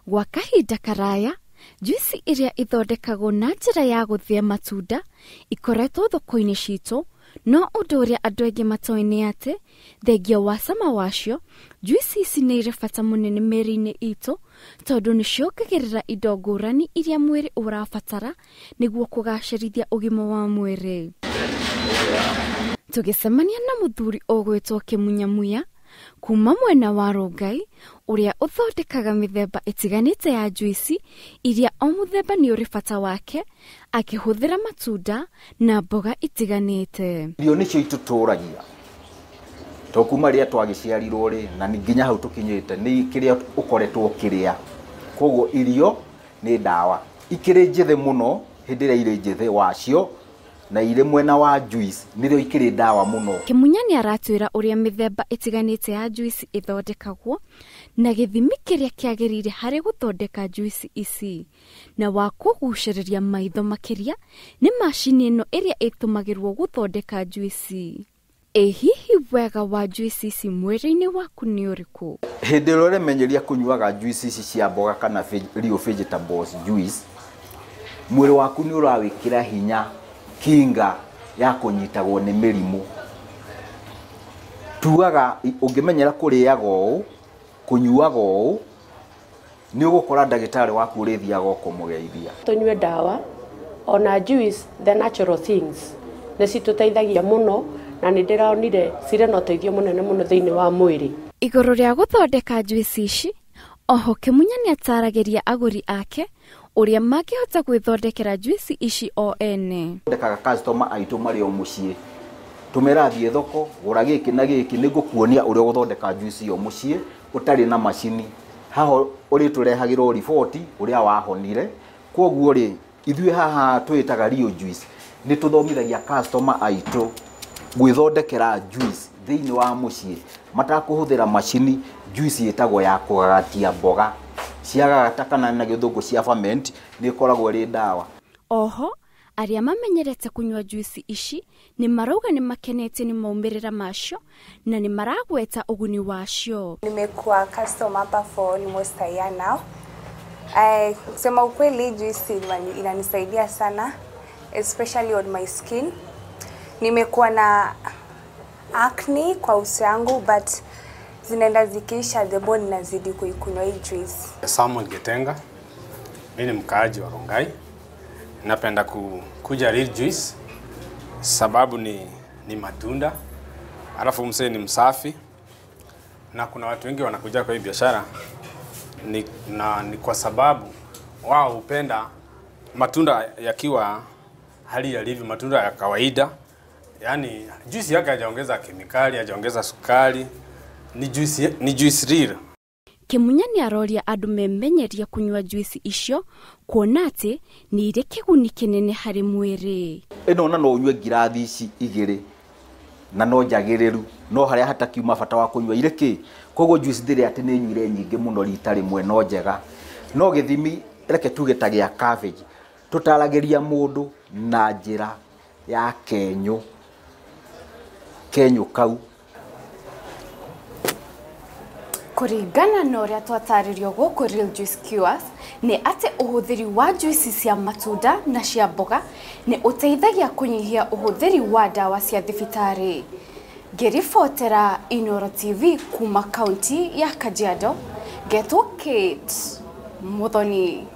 Gwa kahinda karaya, juici iria ithondekagwo na njĩra ya gũthĩa matunda ikoretwo thoko-inĩ citũ, no ũndũ ũrĩa andũ aingĩ matoĩ nĩ atĩ thengia wa cama wacio, juici ici nĩ irĩ bata mũnene mĩĩrĩ-inĩ itũ tondũ nĩ ciongagĩrĩra indo ngũrani iria mwĩrĩ ũrabatara nĩguo kũgacĩrithia ũgima wa mwĩrĩ. Tũgĩcemania na mũthuri ũgwĩtwo Kĩmunyamuya kuma mwena wa Rongai ũrĩa ũthondekaga mĩthemba ĩtiganĩte ya juici iria o mũthemba nĩ ũrĩ bata wake akĩhũthĩra matunda na mboga itiganĩte. Irio nĩcio itũtũragia to kuma rĩrĩa twagĩciarirwo rĩ na nginya hau tũkinyĩte nĩ kĩrĩa ũkoretwo ũkĩrĩa, koguo irio nĩ ndawa. Ikĩrĩ njĩthĩ mũno hĩndĩ ĩrĩa irĩ njĩthĩ wacio na irĩ mwena wa juice nĩrĩo ikĩrĩ ndawa mũno. Kĩmunya nĩ aratwĩra ũrĩa mĩthemba ĩtiganĩte ya juici ĩthondekagwo na gĩthimi kĩrĩa kĩagĩrĩire harĩ gũthondeka juici ici, na wa kũgucĩrĩria maitho makĩria nĩ macini ĩno ĩrĩa ĩtũmagĩrwo gũthondeka juici. Ĩ hihi wega wa juici ici mwĩrĩ-inĩ waku nĩ ũrĩkũ? Hĩndĩ ĩrĩa ũremenyeria kũnyuaga juici ici cia mboga kana real vegetables juice, mwĩrĩ waku nĩ ũrawĩkĩra hinya kinga ya kũnyitagwo nĩ mĩrimũ. Tuaga ũngĩmenyera kũrĩaga ũũ, kũnyuaga ũũ, nĩ ũgũkora ndagĩtarĩ waku ũrĩthiaga ũkũmũgeithia. Tũnyue ndawa ona juice, the natural things nĩ citũteithagia mũno na nĩ ndĩronire cirĩ na ũteithio mũnene mũno thĩinĩ wa mwĩrĩ. Igũrũ rĩa gũthondeka juici ici, oho Kĩmunya nĩ ataragĩria agũri ake ũrĩa mangĩhota gwĩthondekera juici ici o ene. Thondekaga customer aitũ marĩ o mũciĩ, tũmera thiĩ thoko gũra gĩkĩ na gĩkĩ, nĩngũkuonia ũrĩa ũgũthondeka juici ĩyo mũciĩ ũtarĩ na macini. Haha ũrĩtũrehagĩrwo riboti ũrĩa wahonire. Koguo rĩ, ithuĩ haha twĩtaga Real Juice nĩ tũthomithagia customer aitũ gwĩthondekera juice thĩinĩ wa mũciĩ matakũhũthĩra macini. Juice ĩtagwo ya kũgagatia mboga ciagagata kana na gĩthũngũ cia ferment, nĩ ĩkoragwo ĩrĩ ndawa. Oho arĩa mamenyerete kũnyua juici ici nĩ marauga nĩ makenete nĩ maumĩrĩra macio na nĩ maragweta ũguni wacio. Nimekuwa customer hapa for almost a year now. Kusema ukweli juice inanisaidia sana especially on my skin. Nimekuwa na acne kwa uso yangu but zinaenda zikiisha, the bone inazidi kuikunywa hii juice. Samuel Getenga, mimi ni mkaaji wa Rongai. Napenda kuja Real Juice sababu ni matunda, alafu msee ni msafi, na kuna watu wengi wanakuja kwa hii biashara ni kwa sababu wao hupenda matunda yakiwa hali yalivyo, matunda ya kawaida. Yaani juice yake hajaongeza kemikali, hajaongeza sukari, ni juice real. Kĩmunya nĩ aroria andũ memenyerie kũnyua juici icio kuona atĩ nĩ irĩ kĩguni kĩnene harĩ mwĩrĩ. Ĩno na no ũnyue ngirathi ici igĩrĩ na no njagĩrĩru, no harĩa hatakiuma bata wa kũnyua irĩ kĩ. Koguo juice ndĩrĩ atĩ nĩ nyuire nyingĩ mũno rita rĩmwe, no njega. No gĩthimi reke tuge ta gĩa cabbage, tũtaragĩria mũndũ na njĩra ya kenyũ, kenyũ kau. Kũringana na ũrĩa twatarĩrio gũkũ Real Juice Cures nĩ atĩ ũhũthĩri wa juici cia matunda na cia mboga nĩ ũteithagia kũnyihia ũhũthĩri wa ndawa cia thibitarĩ. Ngĩribotera Inooro TV kuma kaunti ya Kajiado, ngetwo Kate Muthoni.